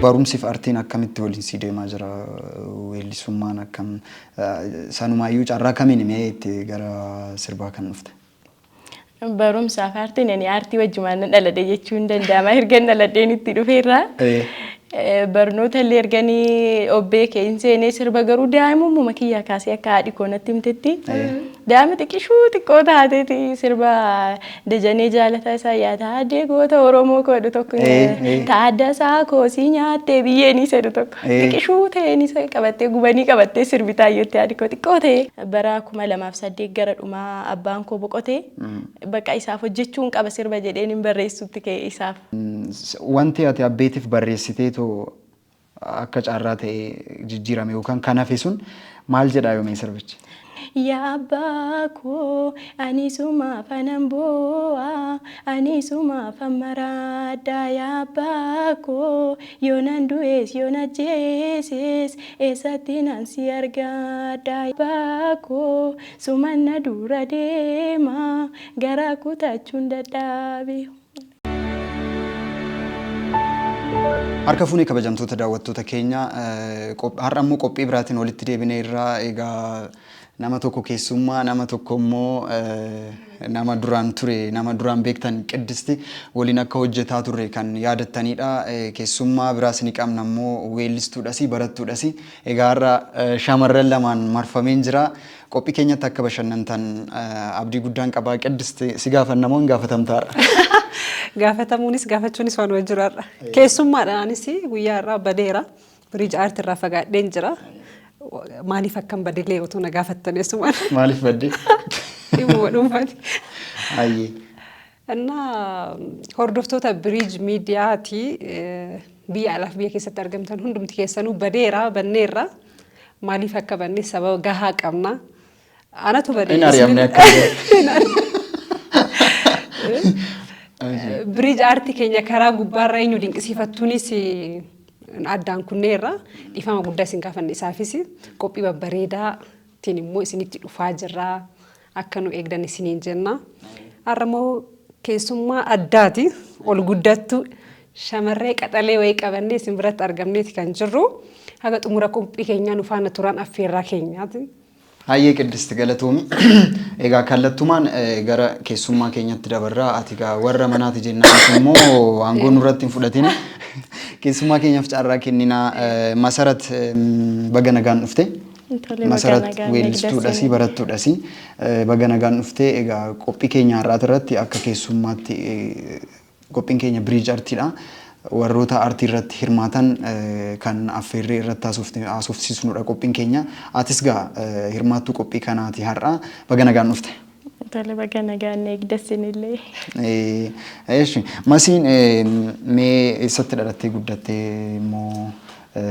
Barumsiif artiin akkamitti waliin sii deemaa jira? Weellisummaan akkam sanumaayyuu carraa kamiin mee itti gara sirbaa kan dhufte? Barumsaaf aartiin ani aartii wajjumaan nan dhaladhe jechuun danda'ama. Ergan dhaladheen itti dhufeerra. Barnoota illee erganii obbee kee hin seenee sirba garuu daa'imummaa kiyyaa kaasee akka haadhi koo natti himtetti daa'ima xiqqishuu xiqqoo taateeti sirba Dajanee Jaalataa isaa yaada addee goota Oromoo koo jedhu tokko Taaddasaa koosii nyaattee biyyeenii jedhu tokko xiqqishuu ta'een isa qabattee gubanii qabattee sirbitaa jettee haadhi koo xiqqoo ta'e bara 2008 gara dhumaa abbaan koo boqote bakka isaaf hojjechuun qaba sirba jedheen hin barreessutti ka'e isaaf. Wanti ati abbeetiif barreessiteetoo akka carraa ta'ee jijjiirame yookaan kan hafe sun maal jedhaa yoomee sirbichi? Yaa abbaa koo ani sumaafan boo'a ani sumaafan maraadha yaa abbaa koo yoonan du'es yoon ajjeeses eessatti nan si argadha abbaa koo sumanna dura deema gara kutachuun dadhabe. Harka fuunee kabajamtoota daawwattoota keenya, har'a immoo qophii biraatiin walitti deebinee irraa. Egaa nama tokko keessummaa, nama tokko immoo nama duraan ture, nama duraan beektan Qiddisti waliin akka hojjetaa turre kan yaadattanidha. Keessummaa biraas ni qabna immoo, weellistuudhas barattuudhas. Egaa har'a shamarran lamaan marfameen jira. Qophii keenyatti akka bashannantan abdii guddaan qaba. Qiddist, si gaafanna moo hin gaafatamtaadha? Gaafatamuunis gaafachuunis waanuma jiru har'a. Keessummaadha anis guyyaa har'aa badeera. Biriij aartii irraa fagaadheen jira. Maaliif akkan badellee otoo na gaafattan eessumaan. Maaliif badde? Dhimma dhuunfaati. Ayyee. Innaa hordoftoota Biriij Miidiyaati biyya alaaf biyya keessatti argamtan hundumti keessanuu, badeera, banneerra. Maaliif akka banne sababa gahaa qabna. Anatu bade. Hin ari'amne akka. Biriij aartii keenya karaa gubbaarra eenyu dinqisiifattuunis addaan kunneerra, dhiifama guddaa isin gaafanne. Isaafis qophii babbareedaa tiin immoo isinitti dhufaa jirra, akka nu eegdan isiniin jenna. Har'a immoo keessummaa addaati, ol guddattu shamarree qaxalee wayii qabannee isin biratti argamneeti kan jirru. Haga xumura qophii keenyaa nu faana turan affeerraa keenyaati. Hayyee Qiddist, galatoomi. Egaa kallattumaan gara keessummaa keenyatti dabarraa. Ati egaa warra manaati jennaan immoo aangoo nurratti hin fudhatin. Keessummaa keenyaaf carraa kenninaa. Masarat, baga nagaan dhufte. Masarat weellistuudhas barattuudhas, baga nagaan dhufte. Egaa qophii keenya har'aati irratti akka keessummaatti, qophiin keenya Biriij Artiidha. Warroota artii irratti hirmaatan kan affeerree irratti haasofsiisnudha qophiin keenya. Atis gaa hirmaattuu qophii kanaati har'a. Baga nagaan dhufte. Tole, baga nagaan eegdassinillee. Eeshi, Masiin mee eessatti dhalattee guddattee immoo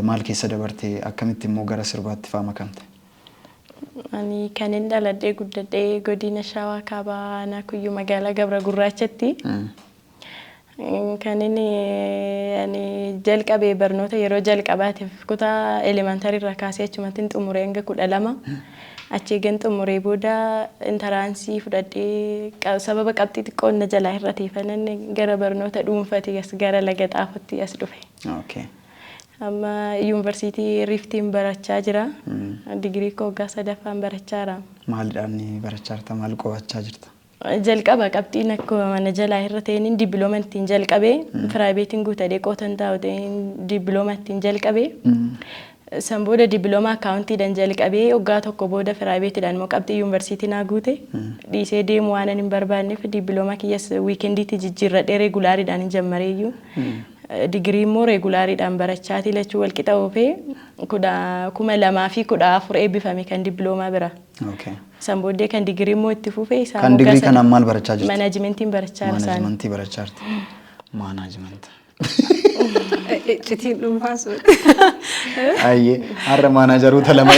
maal keessa dabartee, akkamitti immoo gara sirbaatti faa makamte? Ani kanin dhaladhee guddadhee godina Shawaa Kaabaa aanaa Kuyyuu magaalaa Gabra Gurraachatti. Kan inni ani jalqabe barnoota yeroo jalqabaatiif kutaa elementary irraa kaasee achumatti xumuree hanga 12. Achi eegan xumuree booda entrance fudhadhee sababa qabxii xiqqoon na jalaa hir'ateefanan gara barnoota dhuunfatii as gara Laga Xaafotti as dhufe. Amma yuunivarsiitii Riiftiin barachaa jira. Digirii koo waggaa sadaffaan barachaa jira. Maalidhaan barachaa jirta? Maal qo'achaa jirta? Jalqaba qabxiin akkuma mana jalaa irra ta'een dippiloomaa ittiin jalqabee, privateiin guutadhee qootan taa'u ta'een dippiloomaa ittiin jalqabee. San booda dippiloomaa accountiidhaan jalqabee waggaa tokko booda privateiidhaan immoo qabxii yuunivarsiitii naa guute. Dhiisee deemu waan ani hin barbaanneef dippiloomaa kiyyas weekendiitti jijjiirradhee regulariidhaan hin jammareeyyuu. Digirii immoo regulariidhaan barachaatii lachuu walqixa oofee 2014 eebbifame kan dippiloomaa bira. San booddee kan digirii immoo itti fufee isaa Kan digirii kanaan maal barachaa jirta? Managementiin barachaa jira isaan. Managementii barachaa jirta. Management. Iccitiin dhuunfaa sun. Ayyee, har'a manageroota lama.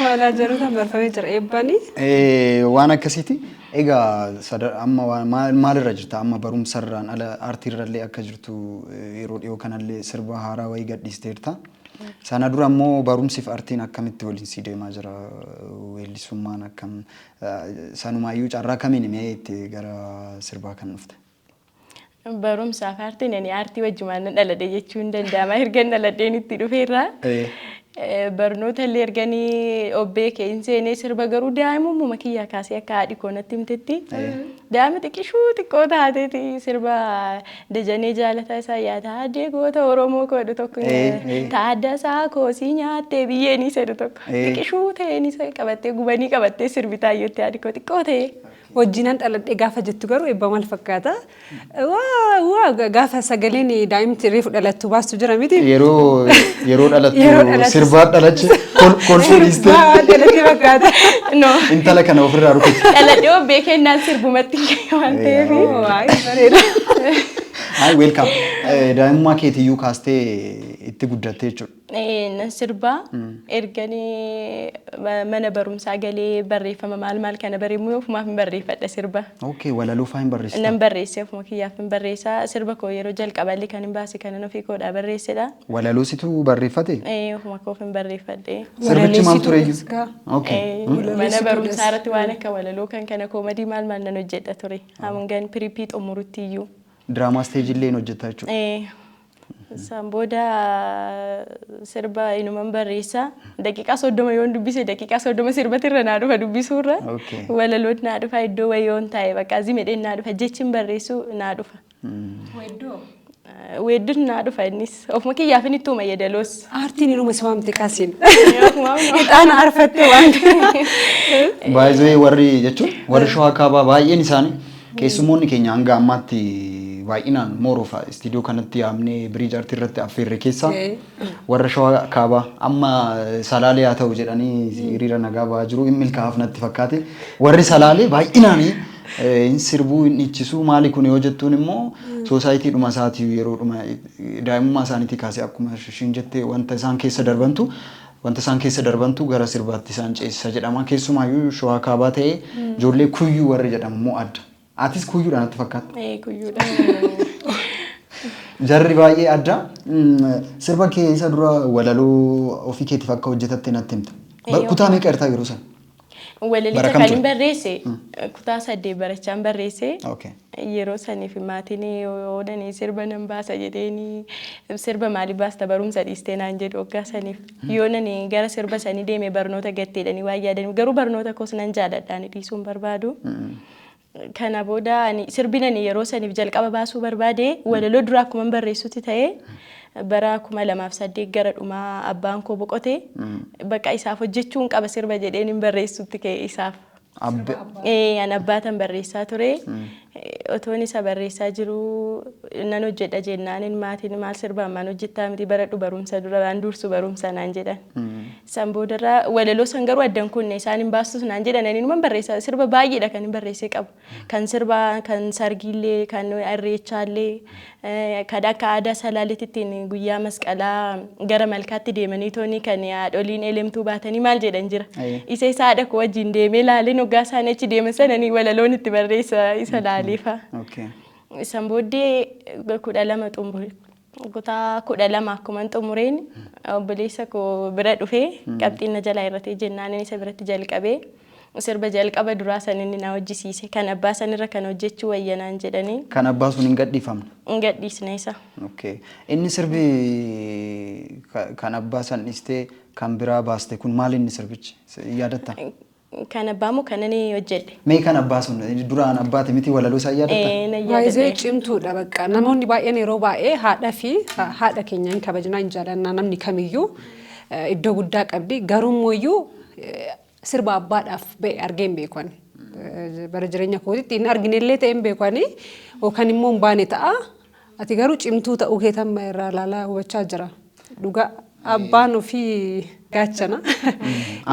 Manageroota marfamee jira eebbanii. Waan akkasiiti. Egaa amma maalirra jirta? Amma barumsarraan ala aartiirrallee akka jirtu, yeroo dhiyoo kanallee sirba haaraa wayii gadhiisteerta. Sana dura immoo barumsiif aartiin akkamitti waliin sii deemaa jira? Weellisummaan akkam sanumaayyuu carraa kamiin mee itti gara sirbaa kan dhufte? Barumsaaf aartiin ani aartii wajjumaan nan dhaladhe jechuun danda'ama. Ergan dhaladheen itti dhufeerra. Barnoota illee erganii obbee kee hin seenee sirba garuu daa'imummaa kiyyaa kaasee akka haadhi koo natti himtetti daa'ima xiqqishuu xiqqoo taateeti sirba Dajanee Jaalataa isaa yaada addee goota Oromoo kodhu tokko Taaddasaa koosii nyaattee biyyeenii jedhu tokko xiqqishuu ta'een isa qabattee gubanii qabattee sirbitaa iyyootti haadhi koo xiqqoo ta'e. Wajjinan dhaladhe gaafa jettu garuu eebba maal fakkaata? Waa waa gaafa sagaleen daa'imti reefu dhalattu baastu jira miti? Yeroo dhalattu sirbaa dhalache kolfuu dhiistee. Sirbaa waan dhalatte fakkaata. No. Intala kana ofirraa rukuti. Dhaladhee obbee kennaan sirbumatti waan ta'eef. Waay bareeda. Hi, welcome. Daa'imummaa keetiyyuu kaastee itti guddatte jechuudha. Nan sirbaa erganii mana barumsaa galee barreeffama maal maal kana bareemuu ofumaaf hin barreeffadha sirba. Okay, walaloo faa hin barreessitaa? Nan barreesse, ofuma kiyyaaf hin barreessaa. Sirba koo yeroo jalqaballee kan hin baase kanan ofii koodhaa barreessedha. Walaloo situ barreeffate? Ofuma koof hin barreeffadhe. Sirbichi maal tureyyuu? Okay. Mana barumsaa irratti waan akka walaloo kan kana comedy maal maal nan hojjedha ture. Hangan prep xumurutti iyyuu. Diraamaa stage illee hin hojjetta jechuudha. Isaan booda sirba inuman barreessa. Daqiiqaa 30 yoon dubbise daqiiqaa 30 sirbatirra naa dhufa dubbisuurra. Walaloon naa dhufa, iddoo wayii yoon taa'e bakka azimedheen naa dhufa, jechi hin barreessu naa dhufa. Weeddoo? Weedduun naa dhufa innis. Ofuma kiyyaaf inni ittuma yeedaloos. Aartiin inuma si waamte kaasiin. Ixaana arfatte waan. Baay'ee warri jechuun warri Shawaa Kaabaa baay'een isaanii keessummoonni keenya hanga ammaatti baay'inaan mooroofa istiidiyoo kanatti yaamnee birii jaartii irratti affeerre keessaa warra Shawaa Kaabaa amma Salaalee haa ta'u jedhanii hiriira nagaa ba'aa jiru, hin milkaa'aaf natti fakkaate. Warri Salaalee baay'inaan hin sirbuu, hin dhiichisuu. Maali kun yoo jettuun immoo society dhuma isaatii yeroo dhuma daa'imummaa isaaniitii kaasee akkuma ishiin jette wanta isaan keessa darbantu gara sirbaatti isaan ceesisa jedhama. Keessumaayyuu Shawaa Kaabaa ta'ee ijoollee Kuyyuu warri jedhamu immoo adda. Atis Kuyyuudha natti fakkaata. Kuyyuudha. Jarri baay'ee adda. Sirba kee isa dura walaloo ofii keetiif akka hojjetatte natti himta. Kutaa meeqa irtaa yeroo sana? Walalicha kan hin barreesse kutaa 8 barachaan barreesse. Yeroo saniif maatiin yoodhanii sirba nan baasa jedheeni, sirba maalii baasta, barumsa dhiistee naan jedhu. Waggaa saniif yoo nani gara sirba sanii deeme barnoota gatteedhanii waan yaadaniif, garuu barnoota koos nan jaaladha, ani dhiisuu hin barbaadu. Kana booda ani sirbi nani yeroo saniif jalqaba baasuu barbaade walaloo dura akkuma barreessutti ta'ee bara 2008 gara dhumaa abbaan koo boqote. Bakka isaaf hojjechuun qaba sirba jedheen hin barreessutti ka'e isaaf. An abbaatan barreessaa ture. Otoon isa barreessaa jiru nan hojjedha jennaanin maatiin maal sirba ammaan hojjettaa miti, baradhu, barumsa dura waan dursu barumsa naan jedhan. San boodarraa walaloo san garuu addan kunne, isaan hin baastus naan jedhan, ani numan barreessa, sirba baay'eedha kan hin barreessee qabu. Kan sirba kan sargiillee, kan irreechaallee, kan akka aadaa Salaaleetti ittiin guyyaa masqalaa gara malkaatti deemanii tooni kan haadholiin elemtuu baatanii maal jedhan jira. Isa haadha koo wajjin deemee laaleen hoggaa isaan achi deeman sananii walaloon itti barreessa isa laaleefa. San booddee 12 xumure. Kutaa 12 akkuma xumureen obboleessa koo bira dhufee qabxiin na jalaa irratee jennaan isa biratti jalqabee sirba jalqaba duraa san inni na hojjisiise kan abbaa sanirra kan hojjechuu wayyanaan jedhanii. Kan abbaa sun hin gadhiifamne. Hin gadhiisne isa. Okay. Inni sirbi kan abbaa san dhiistee kan biraa baaste kun maal inni sirbichi? Yaadatta? Kan abbaa moo kan inni hojjedhe? Mee kan abbaa sun duraan abbaati miti, walaloo isaa yaadatta? Nan Baay'ee yaadadhe. cimtuudha bakka namoonni baay'een yeroo baay'ee haadha fi haadha keenya hin kabajnaa, hin jaalannaa, namni kamiyyuu iddoo guddaa qabdi, garuu immoo sirba abbaadhaaf ba'e argee hin beeku ani. Bara jireenya kootitti hin arginellee ta'e hin beeku ani, yookaan immoo hin baane ta'a. Ati garuu cimtuu ta'uu kee tamma irraa ilaalaa hubachaa jira. Dhugaa abbaan ofii gaachana.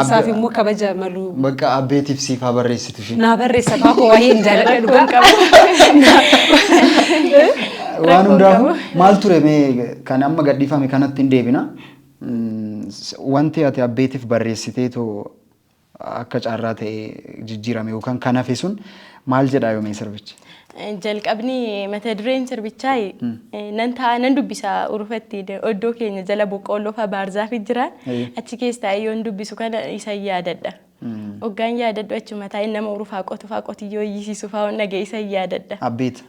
Isaaf immoo kabaja malu. Bakka abbeetiif siif haa barreessitu isheen. Naa barreessa, abbaa koo waa'ee hin jaaladha dhugaa. Waan hundaafuu maal ture mee kan amma gadhiifame kanatti hin deebina. Wanti ati abbeetiif barreessiteetoo akka carraa ta'ee jijjiirame yookaan kan hafe sun maal jedhaa yoomee sirbichi? Jalqabni mata dureen sirbichaa nan ta'a nan dubbisa urufatti oddoo keenya jala boqqoolloo fa'a baarzaafi jira. Achi keessa taa'ee yoon dubbisu kana isa yaadadha. Hoggaan yaadadhu achuma taa'ee nama urufaa qotu fa'a qotiyyoo iyyisiisu fa'a dhaga'e isa yaadadha. Abbeet.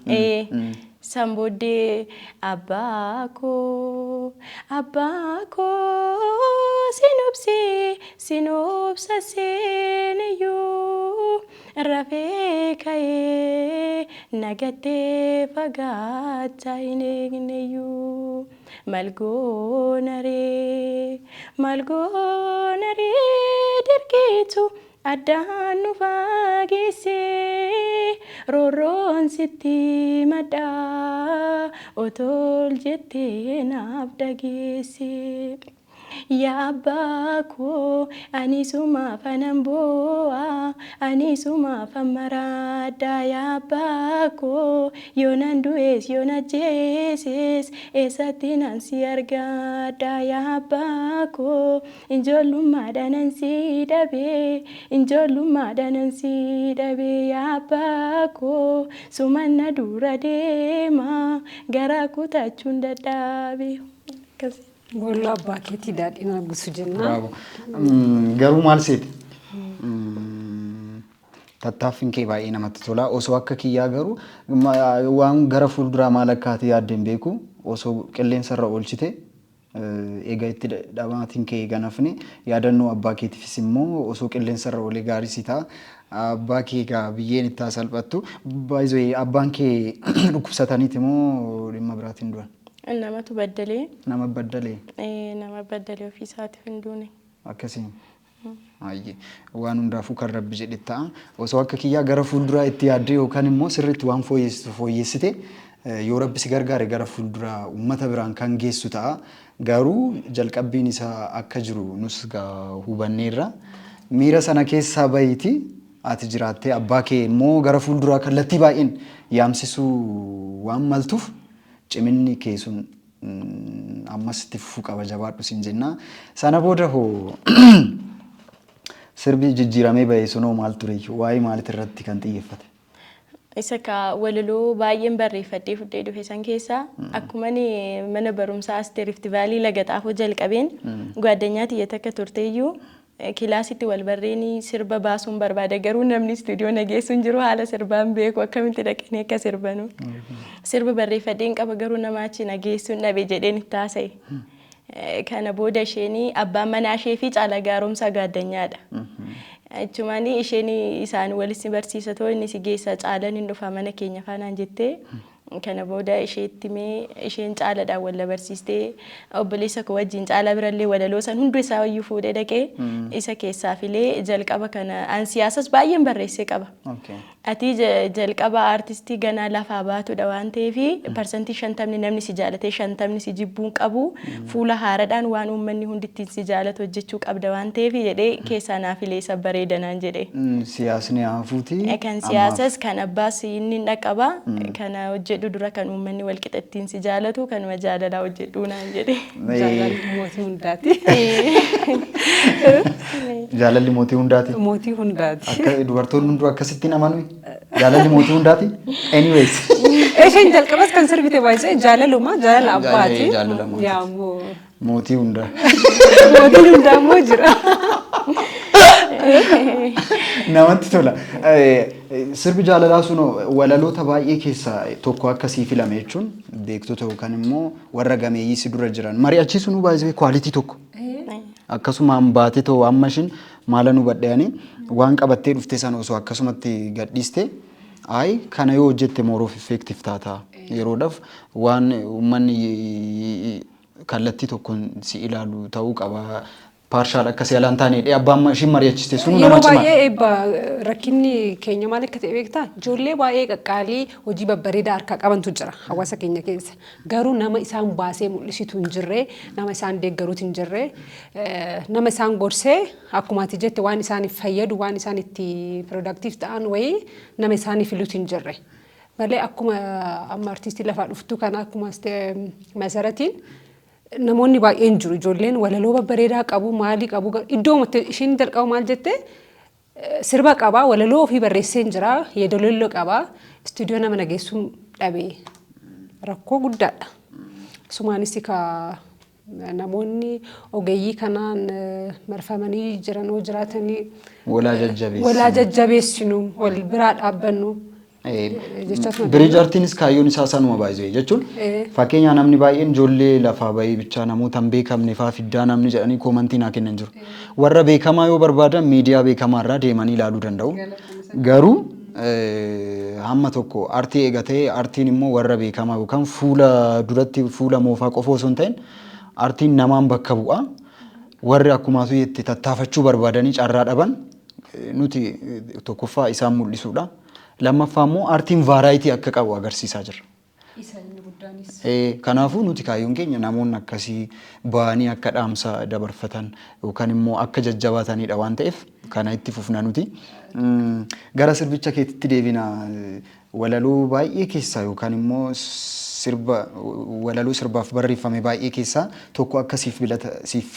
San booddee abbaa koo, abbaa koo, sin obsee, sin obsa seeneyyuu, rafee ka'ee nagattee fagaachaa hin eegneyyuu, maal goonaree, maal goonaree, dirqiitu addaan nu fageessee, roorroon sitti maddaa otol jettee naaf dhageesse. Yaa abbaa koo, ani sumaaf anan boo'a, ani sumaaf maraadha. Yaa abbaa koo, yoo nan du'es yoo na ajjeeses eessatti nan si argadha? Yaa abbaa koo, ijoollummaadhaan nan si dhabe, ijoollummaadhaan nan si dhabe. Yaa abbaa koo, sumanna dura deema, garaa kutachuun dadhabe. Akkasii. Boolloo abbaa keetii daadhiin argusu jenna. Bravo. Garuu maal seeti? Tattaaffiin kee baay'ee namatti tola. Osoo akka kiyyaa garuu waan gara fuulduraa maal akka ati yaadde hin beeku. Osoo qilleensa irra oolchite, egaa itti dhamaatiin kee ganafne, yaadannoo abbaa keetiifis immoo osoo qilleensa irra oolee gaarii si ta'a. Abbaa kee egaa biyyeen itti haa salphattu. Baay'ee abbaan kee dhukkubsataniiti moo dhimma biraatiin du'an? Namatu baddalee. Nama baddalee? Nama baddalee, ofii isaatiif hin duune. Akkasii. Hayyee. Waan hundaafuu kan Rabbi jedhe ta'a. Osoo akka kiyyaa gara fuulduraa itti yaaddee yookaan immoo sirriitti waan fooyyessitu fooyyessite, yoo Rabbi si gargaare gara fuulduraa uummata biraan kan geessu ta'a. Garuu jalqabbiin isaa akka jiru nus hubanneerra. Miira sana keessaa bahiiti ati jiraattee abbaa kee immoo gara fuulduraa kallattii baay'een yaamsisuu waan maltuuf, ciminni kee sun ammas itti fufuu qaba, jabaadhu siin jenna. Sana booda hoo, sirbi jijjiiramee bahe sunoo maal ture? Waa'ee maaliit irratti kan xiyyeeffate? Isa ka walaloo baay'een barreeffadhee fudhee dhufe san keessaa, akkuma ani mana barumsaa Asteer Rift Valley Laga Xaafoo jalqabeen, gwaaddanyaa tiyya takka turteeyyuu kilaasitti wal barreenii, sirba baasuun barbaada garuu namni istuudiyoo na geessu hin jiru, haala sirbaan beeku, akkamitti dhaqanii akka sirbanu. Sirba barreeffadheen qaba garuu nama achi na geessu hin dhabe jedheen itti haasa'e. Kana booda isheen abbaan manaa ishee fi Caalaa Gaaromsaa gaaddanyaadha. Achumaan isheen isaan walitti barsiisa too inni si geessa, Caalaan hin dhufa mana keenya faanaan jettee, kana booda isheetti mee isheen Caalaadhaan wal barsiistee, obboleessa koo wajjin Caalaa birallee walaloo san hundi isaa iyyuu fuudhee dhaqee isa keessaa filee jalqaba kana an siyaasas baay'een barreessee qaba. Ati jalqaba aartistii ganaa lafaa baatudha waan ta'eef, 50% namni si jaalatee 50ni si jibbuun qabu, fuula haaraadhaan waan uummanni hundi ittiin si jaalatu hojjechuu qabda waan ta'eef jedhee keessaa naa filee isa bareedanaan jedhe. Siyaasni hafuuti. Kan siyaasas kan abbaas inni hin dhaqqaba, kana hojjedhu dura, kan uummanni walqixa ittiin si jaalatu kanuma jaalalaa hojjedhuu naan jedhe. Jaalalli mootii hundaati. Jaalalli mootii hundaati. Mootii hundaati. Akka dubartoonni hunduu akkasitti amanu, jaalalli mootii hundaati. Anyways. Isheen jalqabas kan sirbite baay'ee jaalaluma, jaalala abbaati. Jaalala mootiiti. Yaa immoo Mootii hundaa. Mootiin hundaa immoo jira. Namatti tola. Sirbi jaalalaa sun walaloota baay'ee keessaa tokko akkasii filame jechuun beektota yookaan immoo warra gameeyyii si dura jiran mari'achiisuun baay'ee quality tokko. Akkasumaan baatee ta'u amma ishiin maala nu badheani waan qabattee dhufte sana osoo akkasumatti gadhiiste, ayi kana yoo hojjette more of effective taata. Yeroodhaaf waan uummanni kallattii tokkoon si ilaalu ta'uu qaba. Partial akkasii alaan taane abbaan ishiin mari'achiste sun Yeroo nama cimaa. baay'ee eebba, rakkinni keenya maal akka ta'e beektaa? Ijoollee baay'ee qaqqaalii hojii babbareedaa harkaa qabantu jira hawaasa keenya keessa. Garuu nama isaan baasee mul'isitu hin jirre, nama isaan deeggaruutu hin jirre, nama isaan gorsee akkuma ati jette waan isaaniif fayyadu, waan isaan itti productive ta'an wayii nama isaaniif filutu hin jirre. Malee akkuma amma artistii lafaa dhuftu kana, akkuma Masaratiin, namoonni baay'een jiru, ijoolleen walaloo babbareedaa qabu, maalii qabu, iddoo isheen jalqaba maal jette, sirba qabaa, walaloo ofii barreessee hin jira, yeedaloo qabaa, istuudiyoo nama nageessuun dhabe, rakkoo guddaadha. Sumaanis ka namoonni ogeeyyii kanaan marfamanii jiran yoo jiraatanii Walaa jajjabeessinu. Walaa jajjabeessinu, wal biraa dhaabbannu. Jechootuma Bridge Artiinis kaayyoon isaa sanuma baay'ee jechuun, fakkeenyaa namni baay'een ijoollee lafaa bahee bichaa namoota hin beekamne faa fiddaa namni jedhanii comment naa kennan jiru. Warra beekamaa yoo barbaadan miidiyaa beekamaa irraa deemanii ilaaluu danda'u. Garuu hamma tokko artii eega ta'e, artiin immoo warra beekamaa yookaan fuula duratti fuula moofaa qofa osoo hin ta'in, artiin namaan bakka bu'a. Warri akkumaatu itti tattaafachuu barbaadanii carraa dhaban nuti tokkoffaa isaan mul'isuudha. Lammaffaa immoo artiin variety akka qabu agarsiisaa jirra. Isa inni guddaanis. Kanaafuu nuti kaayyoon keenya namoonni akkasii ba'anii akka dhaamsa dabarfatan yookaan immoo akka jajjabaatanidha waan ta'eef, kana itti fufna nuti. Gara sirbicha keetitti deebina. Walaloo baay'ee keessaa yookaan immoo sirba walaloo sirbaaf barreeffame baay'ee keessaa tokko akka siif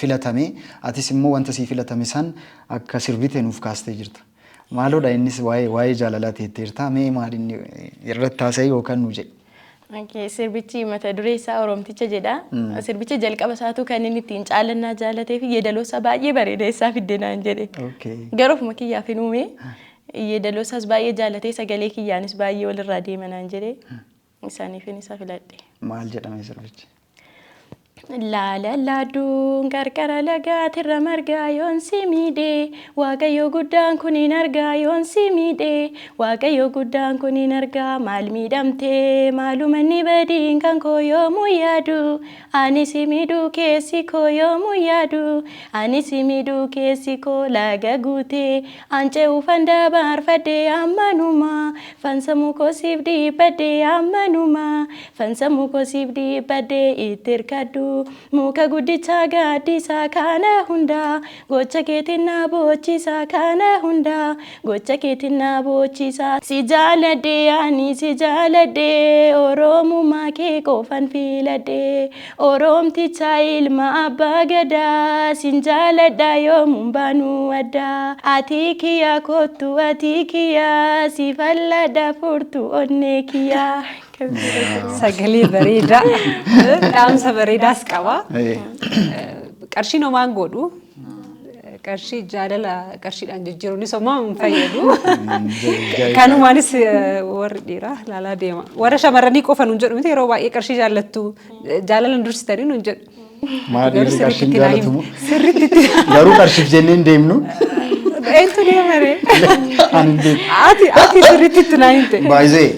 filatame, atis immoo wanta siif filatame san akka sirbite nuuf kaastee jirta. Maaloodha innis? Waa'ee jaalalaa teetteerta, mee maal inni irratti haasa'e yookaan nu jedhe? Okay, sirbichi mata duree isaa "Oromticha" jedha. Sirbicha jalqaba isaatu kan inni ittiin caalannaa jaalatee fi yeedaloo isaa baay'ee bareeda, "Eessaa fidde?" naan jedhe. Garuu ofuma kiyyaaf hin uume. Yeedaloo isaas baay'ee jaalatee, sagalee kiyyaanis baay'ee walirraa deema naan jedhe. Isaaniifin isa filadhe. Maal jedhame sirbichi? Laalalaaduun qarqara lagaatirra margaa, yoon si miidhee Waaqayyo guddaan kun hin argaa, yoon si miidhee Waaqayyo guddaan kun hin argaa. Maal miidhamtee, maaluma inni badiin kan koo? Yoomuu yaadu ani si miidhuu keessi koo, yoomuu yaadu ani si miidhuu keessi koo. Laga guutee ance'uufan dabarfadhee, ammanuma fansamuu koo siif dhiibbadhee, ammanuma fansamuu koo siif dhiibbadhee. Itti hirkadhu muka guddicha gaaddisaa, kana hundaa gocha keetiin na boochisa, kana hundaa gocha keetiin na boochisa. Si jaaladhee, ani si jaaladhee, Oromummaa kee qofan filadhee, Oromticha ilma abbaa gadaa, sin jaaladha yoomuun baanuu addaa. Ati kiyya kottu, ati kiyya, si falladha furtu onnee kiyya. Sagalee bareedaa, dhaamsa bareedaas qaba. Qarshiin homaan godhu. Qarshii jaalala qarshiidhaan jijjiiruunis homaa hin fayyadu. Kanumaanis warri dhiiraa ilaalaa deema. Warra shamarranii qofa nuun jedhu miti, yeroo baay'ee qarshii jaallattu, jaalala hin dursitanii nuun jedhu. Maal, dhiirri qarshiin jaallatu moo? Sirriitti itti. Garuu qarshiif jennee hin deemnu. Eentu deema ree? Ani hin beeku. Ati sirriitti itti naa himte. Baay'ee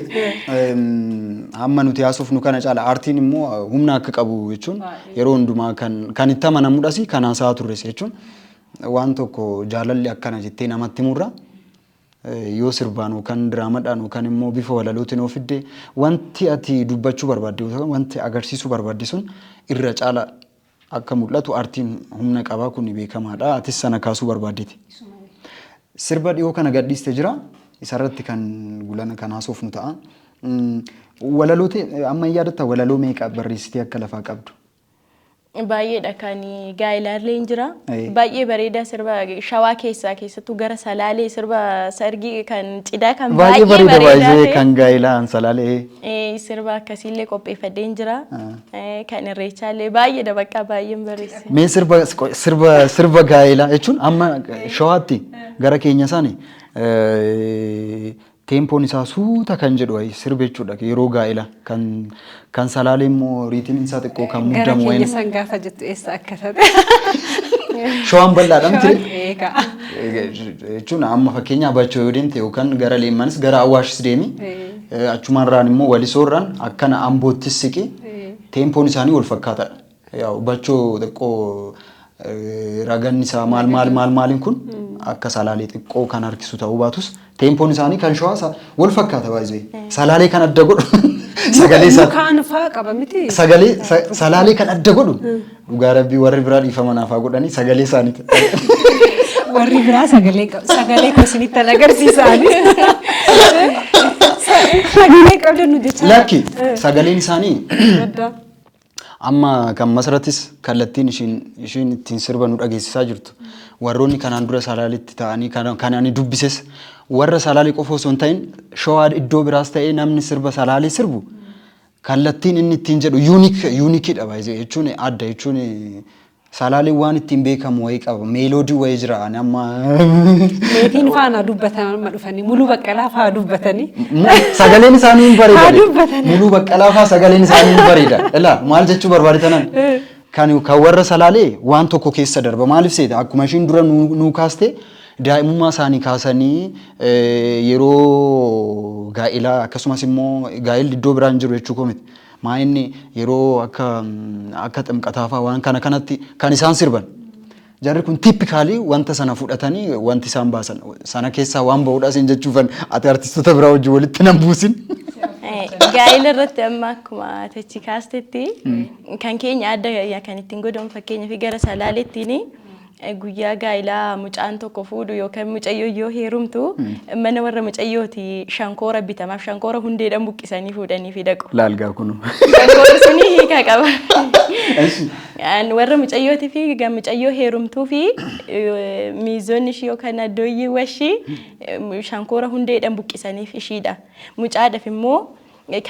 hamma nuti haasofnu kana caala aartiin immoo humna akka qabu jechuun yeroo hundumaa kan itti amanamudhas, kan haasa'aa turres jechuun, waan tokko jaalalli akkana jettee namatti himurra yoo sirbaan yookaan diraamadhaan yookaan immoo bifa walalootiin yoo fidde, wanti ati dubbachuu barbaadde yookaan wanti agarsiisuu barbaadde sun irra caala akka mul'atu aartiin humna qabaa, kun beekamaadha. Atis sana kaasuu barbaaddeeti. Sirba dhiyoo kana gadhiiste jira. Isarratti kan gulana kan haasofnu ta'a. Walaloo amma hin yaadatta, walaloo meeqa barreessitee akka lafaa qabdu? Baay'eedha, kan gaa'elaallee hin jira. Baay'ee bareeda, sirba Shawaa keessaa, keessattuu gara Salaalee, sirba sargii kan cidhaa kan baay'ee bareeda baay'ee kan gaa'elaa Salaalee. Sirba akkasiillee qopheeffadhee hin jira. Kan Irreechaallee baay'eedha, bakka baay'een barreesse. Mee sirba gaa'elaa jechuun amma Shawaatti gara keenya isaani tempoon isaa suuta kan jedhu wayi sirba jechuudha yeroo gaa'elaa, kan Salaalee immoo rhythmiin isaa xiqqoo kan Gara muddamu keenya wayi. san gaafa jettu eessa akka ta'e? Shawaan bal'aadha miti? Eegaa. Jechuun amma fakkeenyaaf Bachoo yoo deemte yookaan gara Leemmanis, gara Awaashis deemi, achumarraan immoo Walisoorraan akkana Amboottis siqi, tempoon isaanii wal fakkaataadha. Yaa'u Bachoo xiqqoo raganni isaa maal maal maal maaliin kun akka Salaalee xiqqoo kan harkisu ta'uu baatus, tempoon isaanii kan Shawaa wal fakkaata baay'ee. Salaalee kan adda godhu sagalee isaa. Mukaan faa qaba miti. Sagalee Salaalee kan adda godhu, dhugaa rabbii, warri biraa dhiifama naaf haa godhanii, sagalee isaaniiti. Warri biraa sagalee qabu. Sagalee koo isinitti agarsiisaani. Sagalee qabdan nu jecha. Lakki, sagaleen isaanii Adda. amma kan Masaratis kallattiin ishiin ittiin sirba nu dhageessisaa jirtu, warroonni kanaan dura Salaaletti ta'anii kan ani dubbises, warra Salaalee qofa osoo hin ta'in Shawaa iddoo biraas ta'ee, namni sirba Salaalee sirbu kallattiin inni ittiin jedhu unique, uniqueidha baay'ee jechuun, adda jechuun. Salaaleen waan ittiin beekamu wayii qaba. Melody wayii jira. Ani amma Meetiin faana dubbatan amma dhufanii, Muluu Baqqalaa faa dubbatanii. Sagaleen isaanii hin bareeda. Haa dubbatan. Muluu Baqqalaa faa sagaleen isaanii hin bareeda. Ilaa, maal jechuu barbaade tanan? Kan warra Salaalee waan tokko keessa darba. Maaliif seeta? Akkuma ishiin dura nuu kaaste, daa'imummaa isaanii kaasanii yeroo gaa'elaa, akkasumas immoo gaa'elli iddoo biraan jiru jechuu koo miti. Maa inni yeroo akka ximqataa fa'aa waan kana kanatti kan isaan sirban. Jarri kun typically wanta sana fudhatanii wanti isaan baasan sana keessaa waan ba'uudha sin jechuufan, ati artistoota biraa wajjin walitti nan buusin. Gaa'ela irratti amma akkuma tachi kaastetti, kan keenya adda kan ittiin godhamu, fakkeenyaaf gara Salaaleettiin guyyaa gaa'elaa mucaan tokko fuudhu yookaan mucayyoo yoo heerumtu, mana warra mucayyooti shankoora bitamaaf, shankoora hundeedhaan buqqisanii fuudhanii fi dhaqu. Laalgaa kunu. Shankoorri suni hiika qaba. Warra mucayyootii fi mucayyoo heerumtuu fi miizonni ishii yookaan addooyyiiwwan ishii shankoora hundeedhaan buqqisaniif ishiidha. Mucaadhaaf immoo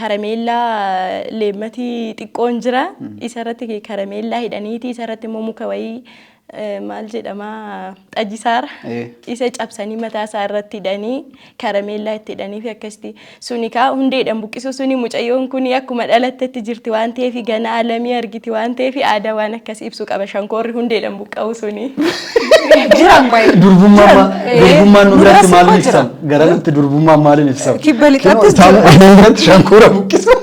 karameellaa leemmatii xiqqoon jira. Isarratti karameellaa hidhaniiti, isarratti immoo muka wayii, maal jedhama, xajisaara. Isa cabsanii mataa isaa irratti hidhanii, karameellaa itti hidhanii fi akkasitti suni kaa hundeedhaan buqqisuu suni, mucayyoon kun akkuma dhalattetti jirti waan ta'eef, ganaa alamii argiti waan ta'eef, aadaa waan akkas ibsu qaba shankoorri hundeedhaan buqqa'u suni. Jiran baay'ee. Durbummaan nu biratti maaliin ibsama? Gara nutti durbummaan maaliin ibsama? Kibba lixaattis jira. Biratti shankoora buqqisu.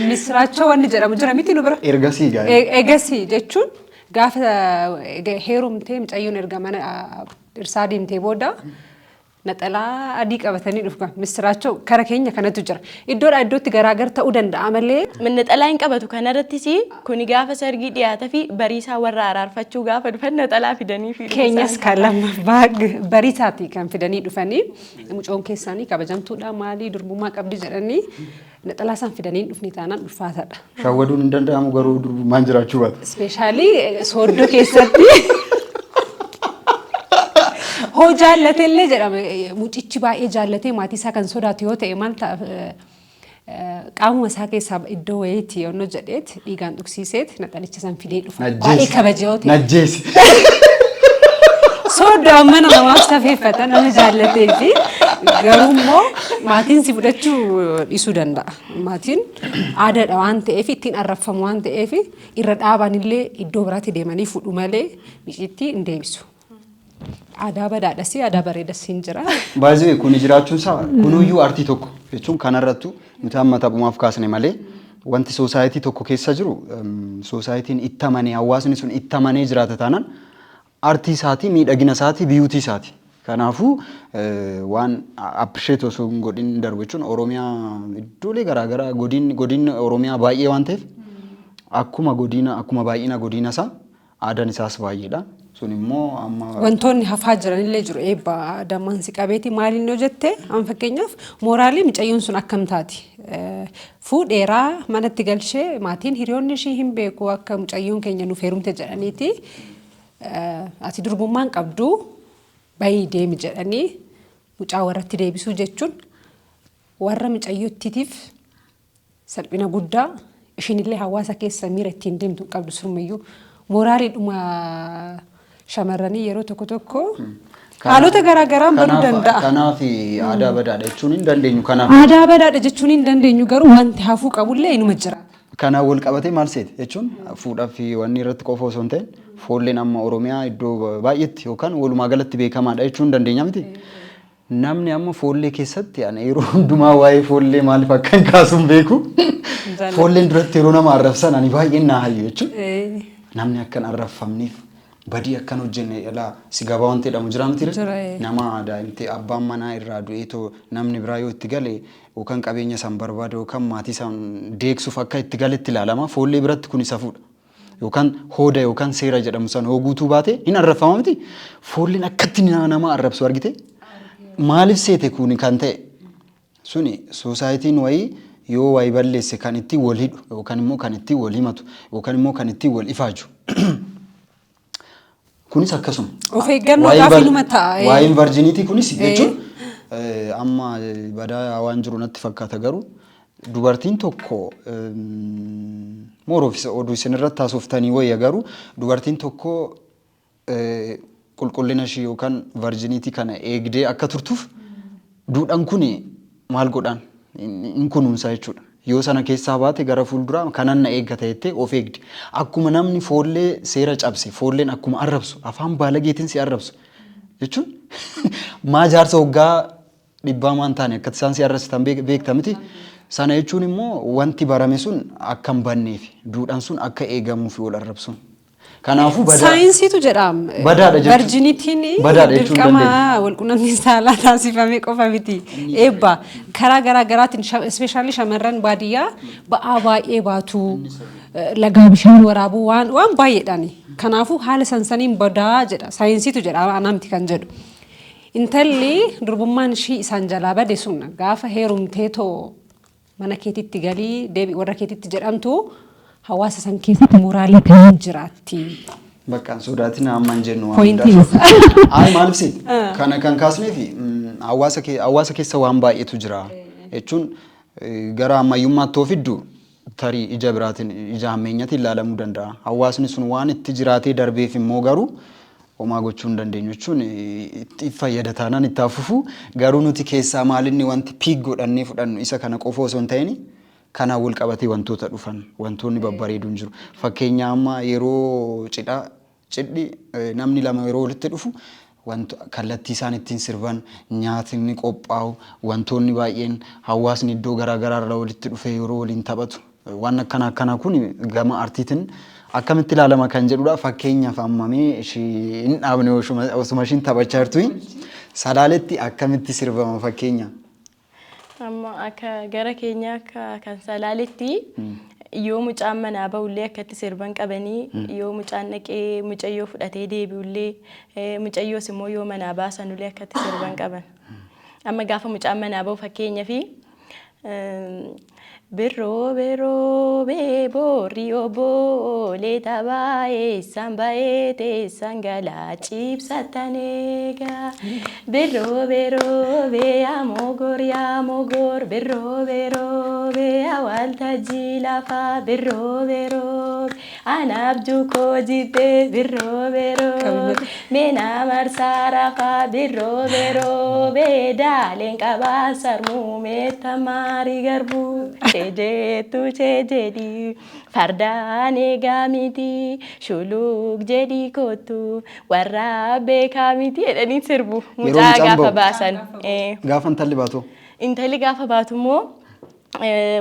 Misiraachoo wanni jedhamu jira miti nu bira? Ergasii gaa'ela. Egasii jechuun gaafa heerumtee mucayyoon erga mana dhirsaa deemtee booda naxalaa adii qabatanii dhufu. Misiraachoo kara keenya kanatu jira. Iddoodhaa iddootti garaagar ta'uu danda'a malee. Naxalaa hin qabatu kanarrattis, kuni gaafa sargii dhiyaataa fi bariisaa warra araarfachuu gaafa dhufan naxalaa fidanii fi Keenyas kan lammaffaa bariisaati kan fidanii dhufanii, mucoon keessanii kabajamtuudha, maalii, durbummaa qabdi jedhanii naxalaa isaan fidanii hin dhufne taanaan ulfaataadha. Shawwaduun hin danda'amu garuu durbummaan jiraachuu baata. Especially Sooddoo keessatti. Hoo jaallate illee jedhama, mucichi baay'ee jaallatee maatii isaa kan sodaatu yoo ta'e, maal ta'a, qaamuma isaa keessaa iddoo wayiitti yoonnoo jedheet dhiigaan dhugsiiseet naxalicha san fidee dhufa. Baay'ee kabaja yoo ta'e. Najjeesi. Sooddoo amma namaaf safeeffata nama jaallatee fi, garuu immoo maatiin si fudhachuu dhiisuu danda'a. Maatiin aadaadha waan ta'eef, ittiin arrabfamu waan ta'eef, irra dhaaban illee iddoo biraatti deemanii fudhu malee miciitti hin deebisu. Aadaa badaadhas aadaa bareedas hin jira. Baay'ee kuni jiraachuun isaa kunuyyuu aartii tokko jechuun kanarrattu nuti amma taphumaaf kaasne malee, wanti society tokko keessa jiru, societyn itti amanee, hawaasni sun itti amanee jiraata taanaan, aartii isaatii, miidhagina isaatii, beauty isaati. Kanaafuu waan appreciate osoo hin godhin darbu jechuun, Oromiyaa iddoolee garaagaraa, godinni Oromiyaa baay'ee waan ta'eef, akkuma godina, akkuma baay'ina godina isaa aadaan isaas baay'eedha. Sun immoo amma Wantoonni hafaa jiranillee jiru. Eebba dammansi qabeeti maaliin yoo jette, amma fakkeenyaaf morally mucayyoon sun akkam taati? Fuudheeraa manatti galchee, maatiin hiriyoonni ishii hin beeku akka mucayyoon keenya nuuf heerumte jedhaniiti. Ati durbummaan qabdu, bayii deemi jedhanii mucaa warratti deebisuu jechuun warra mucayyoottitiif salphina guddaa. Ishiinillee hawaasa keessa miira ittiin deemtu hin qabdu surmiyyuu. Moraliidhuma shamarranii yeroo tokko tokko haalota garaa garaan baduu danda'a. Kanaaf aadaa badaadha jechuun hin dandeenyu. Kanaaf Aadaa badaadha jechuun hin dandeenyu, garuu wanti hafuu qabullee inuma jira. Kanaan wal qabatee maal seete jechuun, fuudhaa fi wanni irratti qofa osoo hin ta'in, foolleen amma Oromiyaa iddoo baay'eetti yookaan walumaa galatti beekamaadha jechuun dandeenya miti. Namni amma foollee keessatti, ani yeroo hundumaa waa'ee foollee maaliif akka hin kaasu hin beeku. Foolleen duratti yeroo nama arrabsan ani baay'een naa hayyu jechuun. Namni akka hin arrabfamneef, badii akkan hojjenne, ilaa si gabaa wanti jedhamu jira miti? Jira. Nama daa'imti abbaan manaa irraa du'eetoo namni biraa yoo itti gale, yookaan qabeenya san barbaada yookaan maatii san deegsuuf akka itti galetti ilaalama. Foollee biratti kun safuudha. Yookaan hooda yookaan seera jedhamu san hoo guutuu baate hin arrabfama miti. Foolleen akkatti nama arrabsu argite. Maaliif seete kun kan ta'e? Suni societyn wayii yoo wayii balleesse kan ittiin wal hidhu, yookaan immoo kan ittiin wal himatu, yookaan immoo kan ittiin wal ifaaju. Kunis akkasuma. Of eeggannoodhaaf inuma ta'a. Waa'een virginity kunis jechuun amma badaa waan jiru natti fakkaata, garuu Dubartiin tokko more of oduu isin irratti haasoftanii wayya, garuu dubartiin tokko qulqullina ishii yookaan virginity kana eegdee akka turtuuf duudhaan kun maal godhaan hin kunuunsa jechuudha. Yoo sana keessaa baate gara fuulduraa kanan na eeggata jettee of eegdi. Akkuma namni foollee seera cabse, foolleen akkuma arrabsu, afaan baalageetiin si arrabsu jechuun, maa jaarsa waggaa dhibbaa maan taane akka isaan si arrabsitan beekta miti. Sana jechuun immoo wanti barame sun akka hin banneef, duudhaan sun akka eegamuuf wal arrabsuun. Kanaafuu badaa Saayinsiitu jedha. Badaadha jechuun- Virginityn Badaadha jechuun dirqama dandeenya. walqunnamtii saalaa taasifamee qofa miti. Eebba karaa garaa garaatiin, especially shamarran baadiyyaa ba'aa baay'ee baatu, lagaa bishaan waraabuu, waan baay'eedhaani. Kanaafuu haala sansaniin badaa jedha. Saayinsiitu jedha, anaa miti kan jedhu. Intalli durbummaan ishii isaan jalaa bade sun gaafa heerumtee too mana keetitti galii, deebi warra keetitti jedhamtu, hawaasa san keessatti moraalii kamiin jiraatti? Bakka hin sodaatin, amma hin jennu waan Pointiin hundaa. Ay, maaliif seeti? Kana kan kaasneef hawaasa keessa waan baay'eetu jira. Jechuun gara ammayyummaatti yoo fiddu tarii ija biraatiin, ija hammeenyatiin ilaalamuu danda'a. Hawaasni sun waan itti jiraatee darbeef immoo garuu homaa gochuu hin dandeenyu, jechuun itti fayyada taanaan itti hafufu, garuu nuti keessaa maalinni wanti pick godhannee fudhannu isa kana qofa osoo hin ta'in kanaan wal qabatee wantoota dhufan, wantoonni babbareeduun jiru. Fakkeenya amma yeroo cidhaa, cidhi namni lama yeroo walitti dhufu, wanta kallattii isaan ittiin sirban, nyaatni qophaa'u, wantoonni baay'een, hawaasni iddoo garaa garaa irraa walitti dhufee yeroo waliin taphatu, waan akkana akkanaa kun gama artiitiin akkamitti ilaalama kan jedhudha. Fakkeenyaaf ammamee ishii hin dhaabne, osuma ishiin taphachaa jirtu Salaaletti akkamitti sirbama fakkeenya? Amma akka gara keenya, akka kan Salaaletti, yoo mucaan manaa bahullee akkatti sirban qabanii, yoo mucaan dhaqee mucayyoo fudhatee deebi'ullee, mucayyoos immoo yoo manaa baasanullee akkatti sirban qaban. Amma gaafa mucaan manaa bahu, fakkeenyaa fi, "Birroo birroo beeboorri oboolee taphaa, eessaan ba'ee teessaan galaa ciibsattan eegaa. Birroo birroo bee amogor yaa mogor, birroo birroo bee awwaaltajjii lafaa, birroo birroo anaaf jukoo jibbee, birroo birroo meena marsaa rafaa, birroo birroo bee daaleen qabaa sarmuu meetta maarii garbuu ceejeettu ceejedhi fardaan eegaa miti shuluk jedhi kottu warra beekaa miti" jedhanii sirbu Yeroo mucaa mucaan gaafa bahu. baasan. Gaafa intalli baatu. Intalli gaafa baatu immoo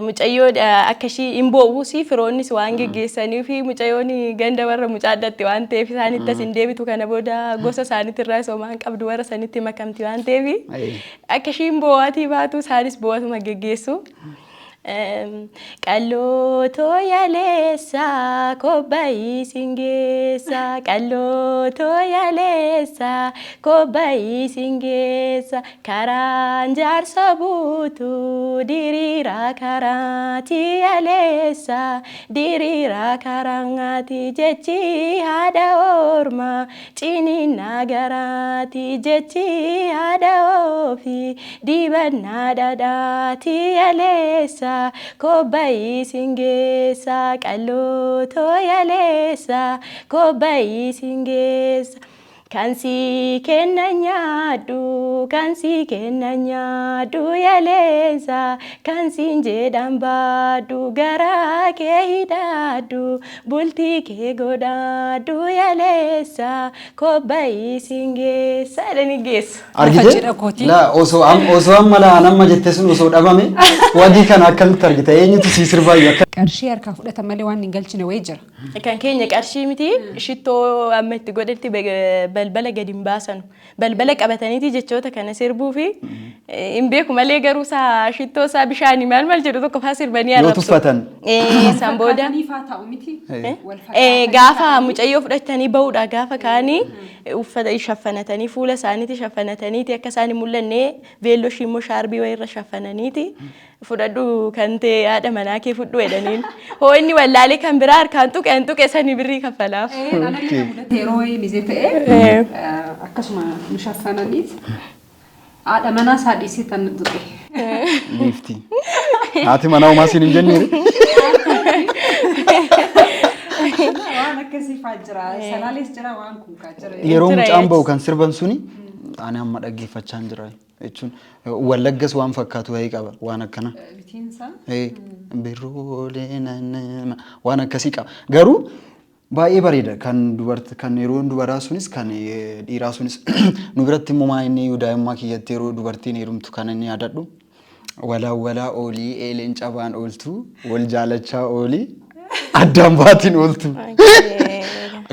mucayyoo akka ishii hin boo'uus, firoonnis waan geggeessanii fi mucayyoon ganda warra mucaa addatti waan ta'eef isaanitti as hin deebitu. Kana booda gosa isaaniitti irraa homaa hin qabdu, warra sanitti makamti waan ta'eef akka ishiin boo'atii baatu isaanis boo'atuma geggeessu. "Qallootoo yaleessa kobbayii singeessa, qallootoo yaleessa kobbayii singeessa, karaan jaarsa buutu diriiraa karaati yaleessa, diriiraa karaati, jechi haadha orma ciniinnaa garaati, jechi haadha ofii dibannaa dhadhaati yaleessa kobbayii singeessa, qallootoo yaleessa kobbayii singeessa. Kan si kenna nyaadhu, kan si kenna nyaadhu yaleessa, kan siin jedhan baadhu, garaa kee hidhaadhu, bultii kee godhaadhu yaleessa kobbayii singeessa" jedhanii geessu. Argite? Jedha kooti. Laa, osoo amma laa amma jette sun osoo dhabame, wagii kana akkamitti argita? Eenyutu sii sirbaayyuu akka Qarshii harkaa fudhatan malee waan hin galchine wayii jira. Kan keenya qarshii miti, shittoo amma itti godhetti balbala gadi hin baasanu. Balbala qabataniiti jechoota kana sirbuu fi hin beeku malee, garuu isaa shittoo isaa bishaanii maal maal jedhu tokko faa sirbanii Yoo arrabsu. tuffatan. San booda. Ta'u miti. Gaafa mucayyoo fudhatanii bahuudha, gaafa kaanii uffata shaffanatanii, fuula isaaniiti shaffanataniiti, akka isaan hin mul'anne veelloo ishii immoo shaarbii wayirra shaffananiiti, "Fudhadhu kan ta'e, haadha manaa kee fudhu" jedhaniin. Hoo inni wallaalee kan biraa harkaan tuqe, an tuqe sanii birrii kaffalaaf. Anallee mudate, yeroo wayii mizee ta'e akkasuma nu shaffananiit haadha manaa isaa dhiisee tan tuqe. Giiftii. Haati manaa homaa siin hin jennee? Waan akkasii fa'aa jira. Salaalees jira, waan kun kaa jira. Yeroo Jira mucaan jechuudha. bahu kan sirban suni ani amma dhaggeeffachaa hin jira jechuun Wallaggas waan fakkaatu wayii qaba waan akkana. Bitiinsa. Biroolee nama waan akkasii qaba. Garuu baay'ee bareeda kan dubarti kan yeroo dubaraa sunis kan dhiiraa sunis. Nu biratti immoo maa inni daa'imummaa kiyyatti yeroo dubartiin heerumtu kan inni yaadadhu walaawwalaa oolii, eeleen cabaan ooltu, wal jaalachaa oolii, addaan baatiin ooltu.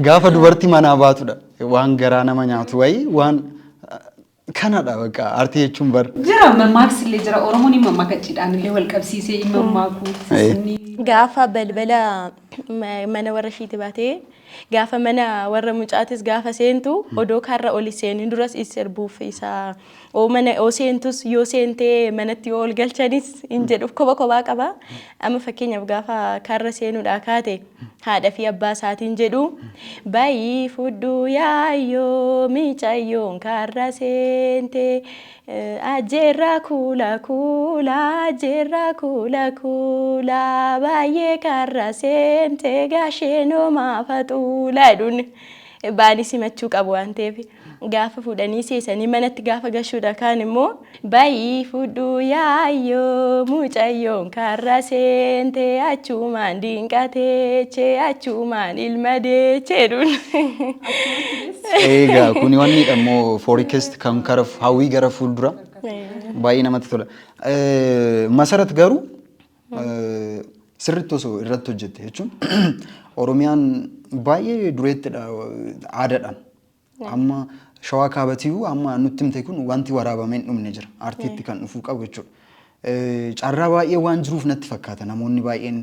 Gaafa dubartii manaa baatudha waan garaa nama nyaatu wayii, waan kanadha bakka aartii jechuun bar. Jira, mammaaksi illee jira. Oromoon hin mammaaka, cidhaan illee wal qabsiisee hin mammaaku. Sissinni. Gaafa balbala mana warra ishiiti baatee, gaafa mana warra mucaatis gaafa seentu, odoo karra oli seenin duras is sirbuuf isa oo mana oo seentus, yoo seentee manatti yoo ol galchanis hin jedhuuf kopha kophaa qaba. Amma fakkeenyaaf gaafa karra seenuudhaa kaate haadha fi abbaa isaatiin jedhu: "Bayii fudhu yaayyoo, micayyoon karra seente, ajjeerraa kuula kuula, ajjeerraa kuula kuula, baay'ee karra seente, gaasheenoo maafaxuula" jedhuun baanii simachuu qabu waan ta'eef. Gaafa fuudhanii seesanii manatti gaafa gashuudha kaan immoo: "Bayii fudhu yaayyoo, mucayyoon karra seente, achumaan dinqateechee, achumaan ilma deechee" jedhuun. Egaa kuni wanni immoo forecast kan kara hawwii gara fuuldura baay'ee namatti tola. Masarat garuu sirriitti osoo irratti hojjette jechuun, Oromiyaan baay'ee dureettidha aadaadhaan. Amma Shawaa kaabatiyyuu amma nutti himte kun wanti waraabamee hin dhumne jira. Aartiitti kan dhufuu qabu jechuudha. Carraa baay'ee waan jiruuf natti fakkaata, namoonni baay'een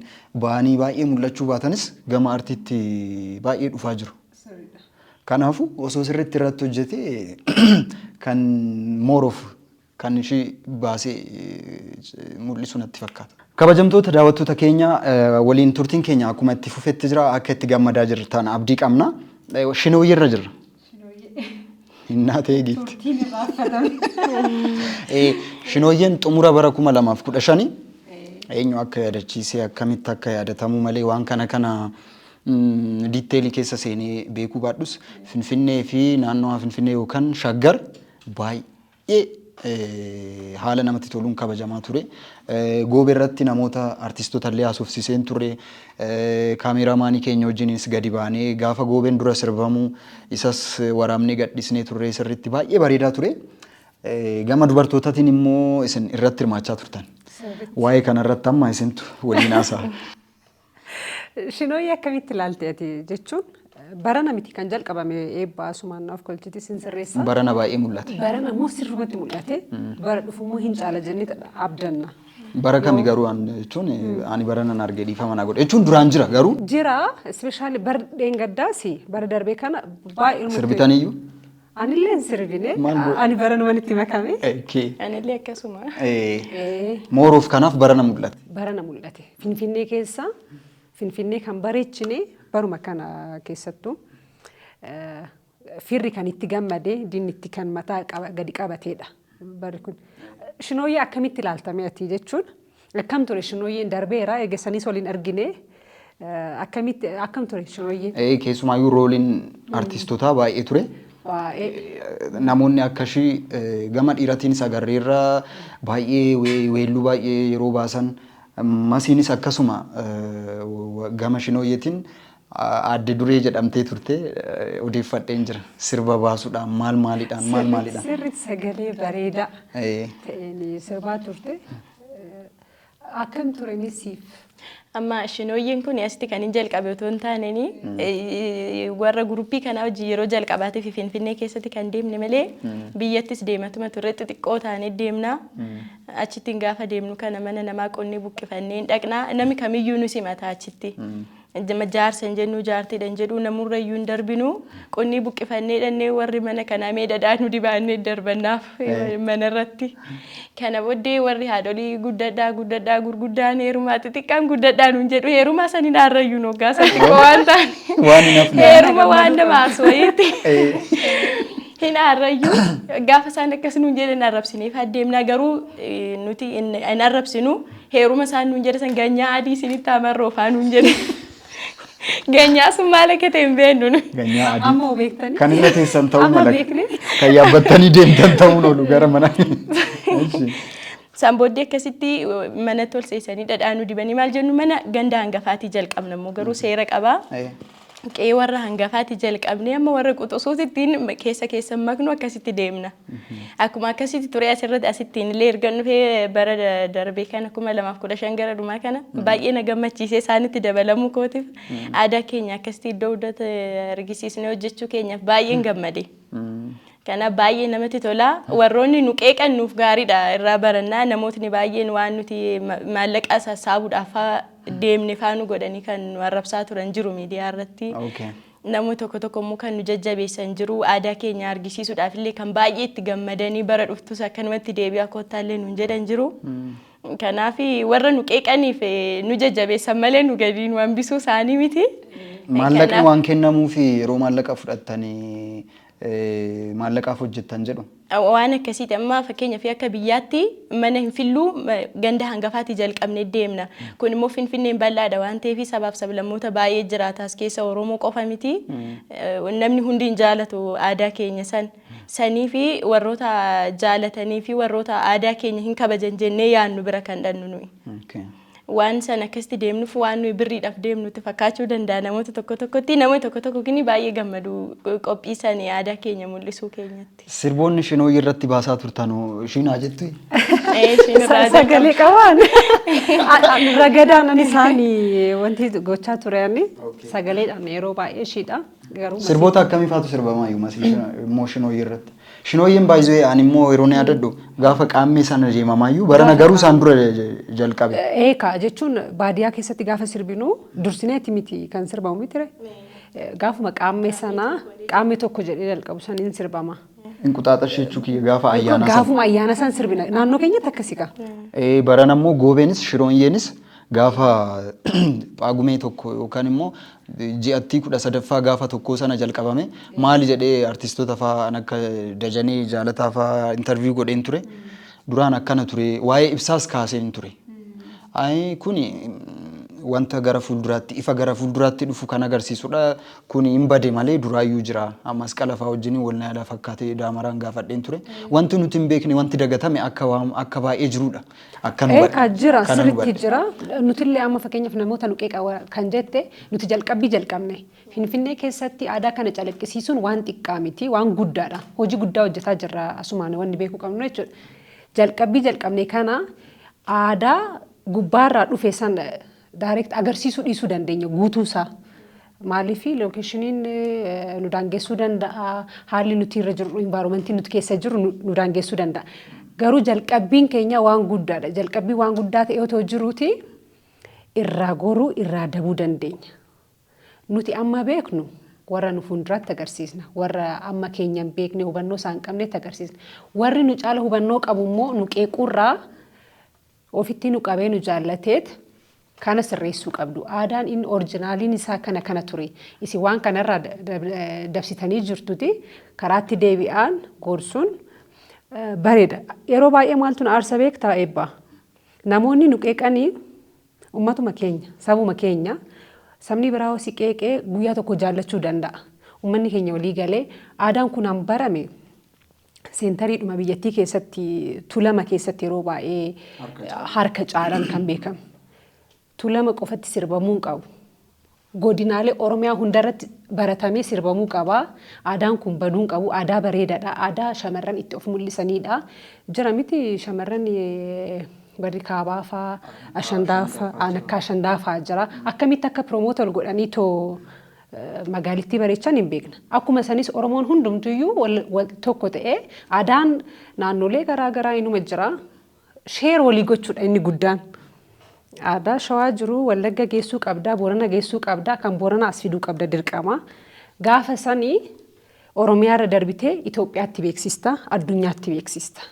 ba'anii baay'ee mul'achuu baatanis gama aartiitti baay'ee dhufaa jiru. Kanaafuu osoo sirriitti irratti hojjete kan more of kan ishii baasee mul'isu natti fakkaata. Kabajamtoota daawwattoota keenya, waliin turtiin keenya akkuma itti fufetti jira, akka itti gammadaa jirtan abdii qabna. Shinooyyerra jirra. Hinnaa ta'ee giifti. Turtiin irraa affatame. Shinooyyeen xumura bara 2015 eenyu akka yaadachiisee, akkamitti akka yaadatamuu malee, waan kana kana detail keessa seenee beekuu baadhus, Finfinnee fi naannoo Finfinnee yookaan Shaggar baay'ee haala namatti toluun kabajamaa ture. Goobe irratti namoota artistoota illee haasofsiiseen ture. Kaameraamaanii keenya wajjinis gadi baanee gaafa goobeen dura sirbamu isas waraabnee gadhisnee turre, sirriitti baay'ee bareedaa ture. Gama dubartootaatiin immoo isin irratti hirmaachaa turtan. Waa'ee kanarratti amma isintu waliin haasa'a. Shinooyyee akkamitti ilaalte ati? Jechuun barana miti kan jalqabame, eebba asumaan naaf kolchiti sin sirreessa. Barana baay'ee mul'ate. Barana immoo sirrumatti mul'ate. Bara dhufu immoo hin caala jennee abdanna. Bara kami garuu jechuun ani barana nan arge, dhiifama naa godhe, jechuun duraan jira garuu. Jira, especially bara dheengaddaas bara darbee kana baay'ee. Sirbitaniyyuu? Anillee hin sirbine. Maal godhe? Ani baranuma itti makame. Anillee akkasuma. More of kanaaf barana mul'ate. Barana mul'ate. Finfinnee keessa, Finfinnee kan bareechine baruma kana keessattuu firri kan itti gammade, diinni itti kan mataa gadi qabateedha. Barri kun. Shinooyyee akkamitti ilaaltame ati? Jechuun akkam ture shinooyyeen? Darbeera, eegasaniis waliin argine, akkamitti, akkam ture shinooyyeen? Keessumaayyuu rooliin artistotaa baay'ee ture. Baay'ee. Namoonni akkashii gama dhiiratiinis agarreerra, baay'ee weelluu baay'ee yeroo baasan, masiinis akkasuma gama shinooyyeetiin aadde duree jedhamtee turte odeeffadheen jira. Sirba baasuudhaan maal maaliidhaan maal maaliidhaan. Sirriitti sagalee bareedaa ta'een sirbaa turte. Akkam ture siif? Amma shinooyyeen kun asitti kan hin jalqabe otoo hin taaneni, warra guruppii kanaa hojii yeroo jalqabaatiif Finfinnee keessatti kan deemne malee, biyyattis deematuma turre, xixiqqoo taanee deemna. Achittiin gaafa deemnu kana mana namaa qonnee buqqifannee hin dhaqnaa, namni kamiyyuu nu simata achitti. Jaarsa hin jennu, jaartiidha hin jedhu, namurra iyyuu hin darbinu, qonnii buqqifannee dhannee warri mana kanaa mee dhadhaa nu dibaannee darbannaaf manarratti. Kana booddee warri haadholii guddadhaa guddadhaa, gurguddaan heerumaa, xixiqqaan guddadhaa nuun jedhu. Heerumaa saniin harrayyuu nu hoggaa san xiqqoo waan ta'an. Waan hin hafne. Heeruma waan nama aarsu wayiitti. Hin aarrayyuu gaafa isaan akkas nuun jedhan arrabsineef adeemnaa, garuu nuti hin arrabsinu. Heeruma isaan nuun jedhe san ganyaa adii isinitti amarroo faa nuun jedhe. Ganyaa sun maal akka ta'e hin beeknu nu. Ganyaa adii. Amma hoo beektanii? Kan irra teessan ta'uu Amma mala. beekne? Kan yaabbattanii deemtan ta'uun oolu gara mana. Eshi. San booddee akkasitti mana tolseessanii dhadhaa nu dibanii maal jennu, mana ganda hangafaatii jalqabna immoo garuu seera qabaa. Qe'ee warra hangafaati jalqabnee amma warra quxusuutittiin keessa keessa maknu akkasitti deemna. Akkuma akkasitti ture asirratti asittiin illee erga dhufee bara darbee kana 2015 gara dhumaa kana baay'ee na gammachiisee isaanitti dabalamuu kootiif, aadaa keenya akkasitti iddoo hundatti argisiisnee hojjechuu keenyaaf baay'een gammade. Kanaaf baay'ee namatti tola. Warroonni nu qeeqan nuuf gaariidha, irraa barannaa. Namootni baay'een waan nuti maallaqa sassaabuudhaaf faa deemne faa nu godhanii kan nu arrabsaa turan jiru miidiyaa irratti. Namoonni tokko tokko immoo kan nu jajjabeessan jiru. Aadaa keenya argisiisuudhaaf illee kan baay'ee itti gammadanii bara dhuftus akkanumatti deebi'aa koottaallee nuun jedhan jiru. Kanaaf warra nu qeeqaniif nu jajjabeessan malee nu gadi nu hambisuu isaanii miti. Maallaqni Kanaaf waan kennamuufi yeroo maallaqa fudhattanii maallaqaaf hojjettan jedhu. Waan akkasiiti. Amma fakkeenyaaf akka biyyaatti mana hin filluu, ganda hangafaatti jalqabnee deemna. Kun immoo Finfinneen bal'aadha waan ta'eef sabaaf sablammoota baay'ee jiraata as keessa, Oromoo qofa miti. Namni hundi hin jaalatu aadaa keenya san. Sanii fi warroota jaalatanii fi warroota aadaa keenya hin kabajan jennee yaadnu bira kan dhannu nuyi. Waan sana akkasitti deemnuuf waan nuyi birriidhaaf deemnutti fakkaachuu danda'a namoota tokko tokkotti. Namoonni tokko tokko kini baay'ee gammadu qophii sanii aadaa keenya mul'isuu keenyatti. Sirboonni shinooyyii irratti baasaa turtanoo shinaa jettu? Ishiin irraa Sagalee qabaan. Ragadaan isaanii wanti gochaa turan sagaleedhaan yeroo baay'ee ishiidha. Garuu Sirboota akkamii faatu sirbamaayyuu masii immoo shinooyyii irratti? Shinooyyeen baay'ee ani immoo yeroo na yaadadhu gaafa qaammee sana deemamaayyuu, barana garuu isaan dura jalqabe. Eekaa jechuun baadiyyaa keessatti gaafa sirbinu dursineeti miti kan sirbamu miti. Gaafuma qaammee sanaa qaammee tokko jedhee jalqabu saniin sirbama. Inquxaaxash jechuu kiyya, gaafa ayyaana sana. Gaafuma ayyaana san sirbina. Naannoo keenyatti akkasi kaa. Barana immoo goobeenis shirooyyeenis gaafa Phaagumee 1 yookaan immoo ji'attii 13ffaa gaafa tokkoo sana jalqabame. Maali jedhee artistoota fa'aa akka Dajanee Jaalataa fa'aa interview godheen ture. Duraan akkana ture, waa'ee ibsaas kaaseen ture. Ayi, kuni wanta gara fuulduraatti, ifa gara fuulduraatti dhufu kan agarsiisudha. Kuni hin bade malee duraayyuu jira. Masqala fa'aa wajjin wal na yaada fakkaatee daamaraan gaafadheen ture. Wanti nuti hin beekne, wanti dagatame akka waan akka baay'ee jirudha. Akka nu Eekaa jira, kana nu sirriitti hubadhe. jira. Nutillee amma fakkeenyaaf namoota nu qeeqa kan jette, nuti jalqabbii jalqabne. Finfinnee keessatti aadaa kana calaqqisiisuun waan xiqqaa miti, waan guddaadha. Hojii guddaa hojjetaa jirra asumaan wanni beekuu qabnu jechuudha. Jalqabbii jalqabne kana aadaa gubbaarraa dhufe san direct agarsiisuu dhiisuu dandeenya guutuusaa. Maaliif locationiin nu daangessuu danda'a, haalli nuti irra jirru, environmentiin nuti keessa jirru nu daangessuu danda'a. Garuu jalqabbiin keenya waan guddaadha. Jalqabbii waan guddaa ta'e otoo jiruuti irraa goruu, irraa dabuu dandeenya. Nuti amma beeknu warra nu fuulduraatti agarsiisna. Warra amma keenya hin beekne, hubannoo isaan qabnetti agarsiisna. Warri nu caala hubannoo qabu immoo nu qeequurraa ofitti nu qabee nu jaallateet kana sirreessuu qabdu. Aadaan inni originaliin isaa kana kana ture. Isin waan kanarraa dabsitanii jirtuti karaatti deebi'aan gorsuun bareeda. Yeroo baay'ee maaltu na aarsa beektaa, eebbaa? Namoonni nu qeeqanii ummatuma keenya, sabuma keenya, sabni biraa si qeeqee guyyaa tokko jaallachuu danda'a. Uummanni keenya walii galee aadaan kun han barame centeriidhuma biyyattii keessatti, Tulama keessatti yeroo baay'ee harka caalan kan beekamu. Tulama qofatti sirbamuu hin qabu. Godinaalee Oromiyaa hundarratti baratamee sirbamuu qaba. Aadaan kun baduu hin qabu. Aadaa bareedaadha. Aadaa shamarran itti of mul'isanidha. Jira miti, shamarran barri kaabaa faa, ashandaa faa, akka ashandaa faa jira. Akkamitti akka promote godhanii too magaalittii bareechan hin beekna. Akkuma sanis Oromoon hundumtuyyuu tokko ta'ee aadaan naannolee garaa garaa inuma jira. Share walii gochuudha inni guddaan. Aadaa Shawaa jiru Wallagga geessuu qabdaa, Boorana geessuu qabdaa, kan Boorana as fiduu qabda dirqama. Gaafa sanii Oromiyaarra darbitee Itoophiyaatti beeksista, addunyaatti beeksista.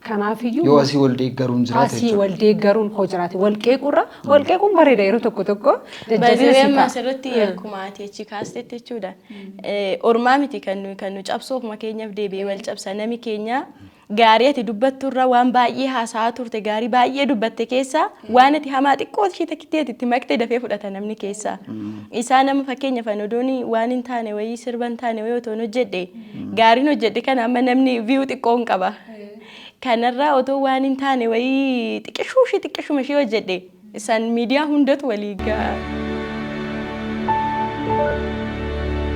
Kanaafiyyuu Yoo asii wal deeggaruun jiraate asii jechuudha. Wal deeggaruun hoo jiraate, wal qeequrra, wal qeequun bareeda yeroo tokko tokko jajjabina Baay'ee si amma ta'a. asirratti akkuma ati achi kaastetti jechuudha. Ormaa miti kan nu cabsu, ofuma keenyaaf deebi'ee wal cabsa. Nami keenya Gaarii ati dubbatturra waan baay'ee haasa'aa turte, gaarii baay'ee dubbatte keessaa waan ati hamaa xiqqoo ishee takkitti ati itti makte dafee fudhata namni keessaa. Isaa nama fakkeenyaaf ani odoon waan hin taane wayii, sirba hin taane wayii otoon hojjedhe, gaariin hojjedhe kana amma namni view xiqqoo hin qaba. Kanarraa otoo waan hin taane wayii xiqqishuu ishee xiqqishuma ishee hojjedhe, isaan miidiyaa hundatu walii ga'a.